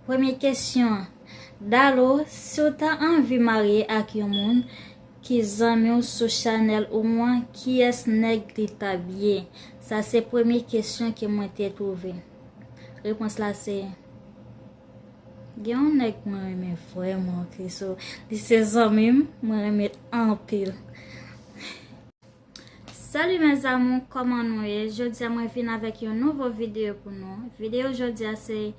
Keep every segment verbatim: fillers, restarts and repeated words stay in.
Premye kesyon. Dalo, si w ta anvi marye ak yon moun ki zanmi w sou chanèl ou an, kiyès nèg li t ap ye? Sa se premye kesyon ke mwen te twouve. Repons la se, gen yon nèg mwen renmen vrèman, oke, so, li se zanmi m, mwen renmen l anpil. Salut mes amours, kòman nou ye? Jodi a mwen vin avèk yon nouvo videyo pou nou. Videyo jodi a se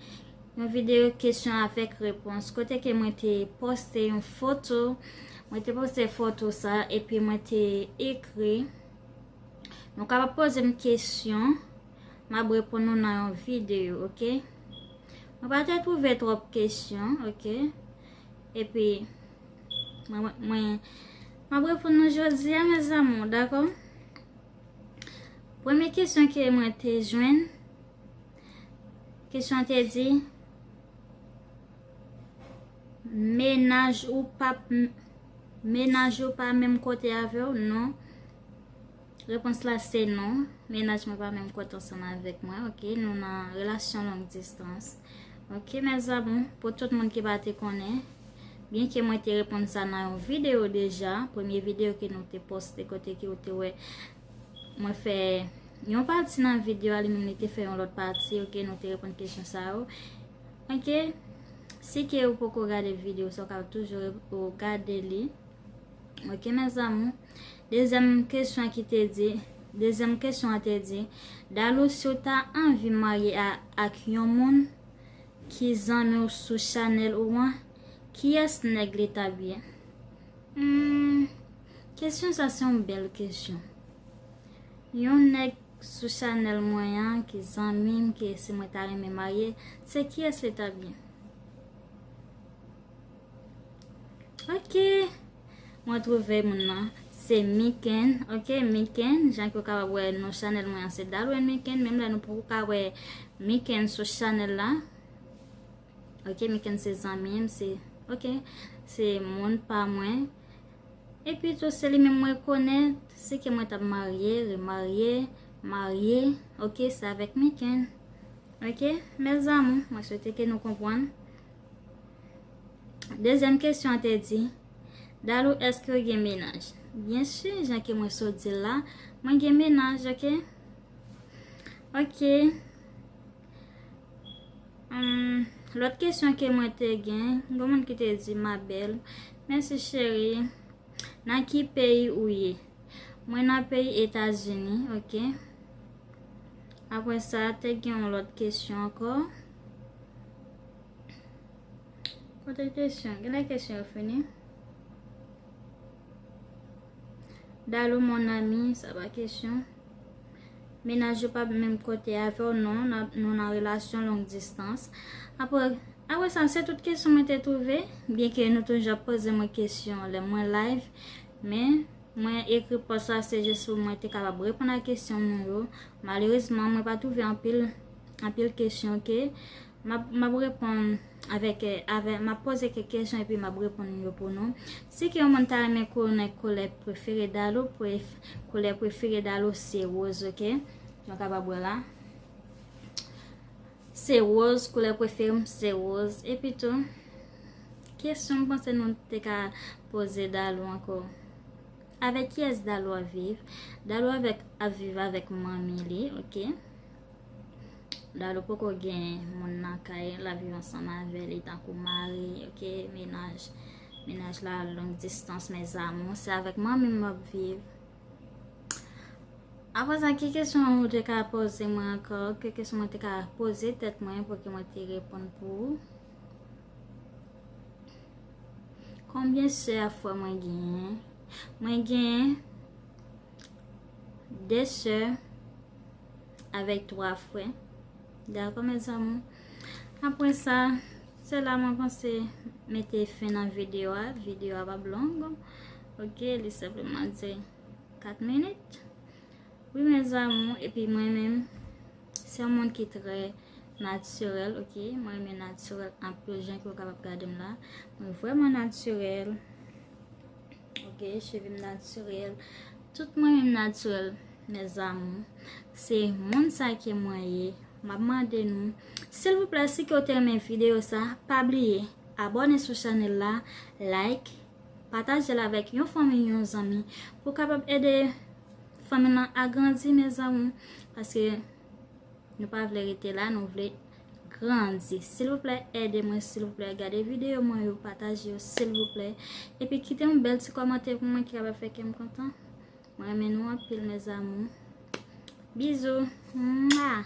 yon videyo kesyon avèk repons. Kote ke mwen te poste yon foto, mwen te poste foto sa, epi mwen te ekri, nou kapab poze m kesyon, m ap reponn nou nan yon videyo, oke? Mwen pa te twouve twòp kesyon, oke? Epi, mwen, mwen, mwen, m ap reponn nou jodi a, mes amours, dakò? Premye kesyon ke mwen te jwenn, kesyon te di, mennaj ou pa, mennaj ou pa menm kote avè w? Non. Repons la se non. Mennaj mwen pa menm kote ansanm avèk mwen, oke? Nou nan relasyon long distans. Oke, mes amours, pou tout moun ki pa te konnen, byenke mwen te reponn sa nan yon videyo deja, premye videyo ke nou te poste kote ke ou te wè mwen fè yon pati nan videyo a, li menm li te fè yon lòt pati, oke, nou te reponn kesyon sa yo. Oke, si ke ou poko gade videyo sa, ou ka toujou re-, ou gade li. Oke, mes amours. Dezyèm kesyon ki te di, dezyèm kesyon an te di, Dalo, si w ta anvi marye a, ak yon moun ki zanmi w sou chanèl ou an, kiyès nèg li t ap ye? Hmm, kesyon sa se yon bèl kesyon. Yon nèg sou chanèl mwen an, ki zanmi m, ke si mwen ta renmen marye, se kiyès li t ap ye? Oke. Mwen twouve moun nan. Se Miken. Oke, Miken. Jan ke w kapab wè non chanèl mwen an, se Dalo and Miken. Menm lè nou poko ka wè Miken sou chanèl la. Oke, Miken se zanmi m, se, oke, se moun pa mwen. Epi tou, se li menm mwen konèt, si ke mwen t ap marye, remarye, marye, oke, se avèk Miken. Oke, mes amours, mwen swete ke nou konprann. Dezyèm kesyon an te di, Dalo, èske w gen mennaj? Byen si, jan ke mwen sot di l la, mwen gen mennaj, oke? Oke. Hum, lòt kesyon ke mwen te gen, gen moun ki te di, ma belle, mèsi cheri, nan ki peyi ou ye? Mwen nan peyi Etazini, oke. Apre sa, te gen yon lòt kesyon ankò. Kote kesyon? Genlè kesyon yo fini. Dalo, mon ami, sa pa kesyon. Mennaj ou pa menm kote avè w, non, n ap, nou nan relasyon long distans. Apre, apre sa, se tout kesyon mwen te twouve, byenke nou toujou ap poze mwen kesyon lè mwen live, men mwen ekri pòs la, se jis pou mwen te kapab reponn a kesyon nou yo. Malerezman, mwen pa twouve anpil, anpil kesyon ke m ap, m ap reponn avèk, avèk, m ap poze kèk kesyon epi m ap reponn yo pou nou. Si ke yon moun ta renmen konnen koulè prefere Dalo, pref-, koulè prefere Dalo se woz, oke? Nou kapab wè la. Se woz, koulè prefere m se woz. Epi tou, kesyon m panse nou te ka poze Dalo ankò. Avèk kiyès Dalo ap viv? Dalo avèk, ap viv avèk manmi li, oke? Dalo poko gen moun nan kay, l ap viv ansanm avè li tankou mari, oke? Mennaj, mennaj la long distans, mes amours, se avèk manmi m ap viv. Apre sa, ki kesyon ou te ka poze mwen ankò? Ki kesyon mwen te ka poze tèt mwen pou ke mwen te reponn pou ou? Konbyen sè ak frè mwen genyen? Mwen genyen de sè avèk twa frè. Dakò, mes amours? Apre sa, se la mwen panse mete fen nan videyo a. Videyo a p ap long. Oke, li senpleman di kat minit. Wi, mes amours, epi mwen menm, se yon moun ki trè natirèl, oke? Mwen renmen natirèl anpil, jan ke w kapab gade m la. Mwen vrèman natirèl. Oke, cheve m natirèl. Tout mwen menm natirèl, mes amours. Se moun sa ke mwen ye. M ap mande nou, silvouplè, si ke w te renmen videyo sa, pa bliye abòne sou chanèl la, like, pataje l avèk yon fanmi, yon zanmi, pou kapab ede fanmi lan agrandi, mes amours, paske nou pa vle rete la, nou vle grandi. Silvouplè, ede mwen, silvouplè, gade videyo mwen yo, pataje yo, silvouplè. Epi kite yon bèl ti kòmantè pou mwen ki kapab fè kè m kontan. Mwen renmen nou anpil, mes amours. Bizou. Mwa.